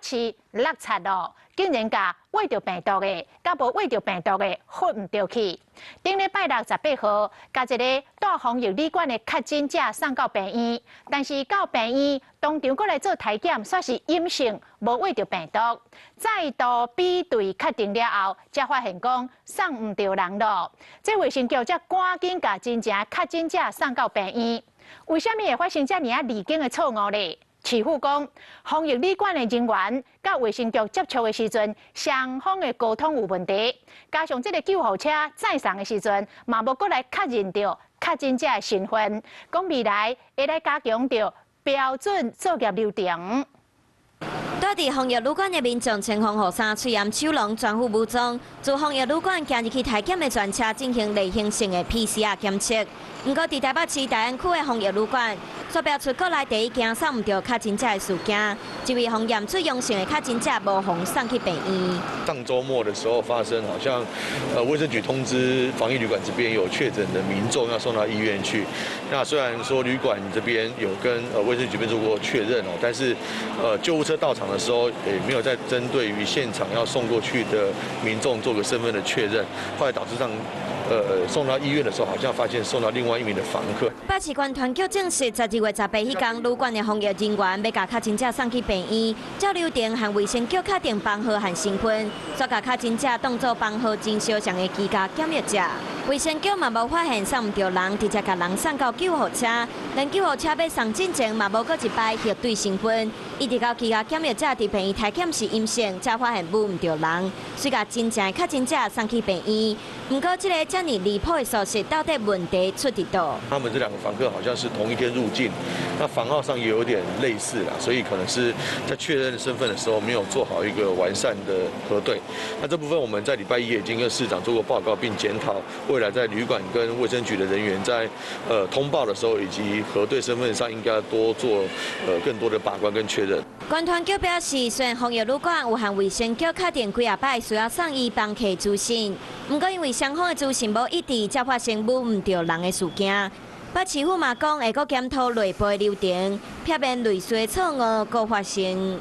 市落漆咯，竟然共穢著病毒的，佮無穢著病毒的混毋著去。頂禮拜六18號，共一个蹛防疫旅館的確診者送到病院，但是到病院當場閣來做體檢，煞是陰性，無穢著病毒。再度比對確定了後，才發現講送毋著人咯。這衛生局才趕緊共真正確診者送到病院。為啥物會發生遮爾仔離經的錯誤咧？市府講，防疫旅館的人員佮衛生局接觸的時陣，雙方的溝通有問題，加上這个救護車載送的時陣，嘛無閣來確認著確診者的身份，講未來會來加強著標準作業流程。蹛佇防疫旅館的民眾穿防護衫、喙掩手籠，全副武裝，自防疫旅館行入去體檢的專車進行例行性的 PCR 檢測。毋過，佇台北市大安區的防疫旅館，煞爆出國內第一件送毋著確診者的事件，一位予驗出陽性的確診者無予送去病院。上週末的時候發生，好像衛生局通知防疫旅館這邊有確診的民眾要送到醫院去。那雖然說旅館這邊有跟衛生局這邊做過確認哦，但是救護車到場的時候，也沒有再針對於現場要送過去的民眾做個身份的確認，後來導致上送到醫院的時候，好像發現送到另外一名的房客。北市觀團局證實，12月18彼工，旅館的防疫人員欲共確診者送去病院，照流程和衛生局確定房號和身份，煞共確診者當做房號真相像的居家檢疫者。衛生局嘛無發現送毋著人，直接共人送到救護車，連救護車欲送進前嘛無閣一擺核對身份，一直到居家檢疫者佇病院體檢是陰性，才發現舞毋著人，遂共真正的確診者送去病院。毋過，這个遮爾離譜的疏失，到底問題出佇佗？他們這兩個房客好像是同一天入境，那房號上也有點類似啦，所以可能是在確認身份的時候沒有做好一個完善的核對。那這部分我們在禮拜一已經跟市長做過報告，並檢討未來在旅館跟衛生局的人員在通報的時候以及核對身份上應該多做更多的把關跟確認。觀團局表示，雖然防疫旅館有向衛生局確定幾仔擺需要送醫房客資訊，毋過因為雙方的資訊無一致，才發生舞毋著人的事件。北市府嘛講會閣檢討內部的流程，避免類似的錯誤閣發生。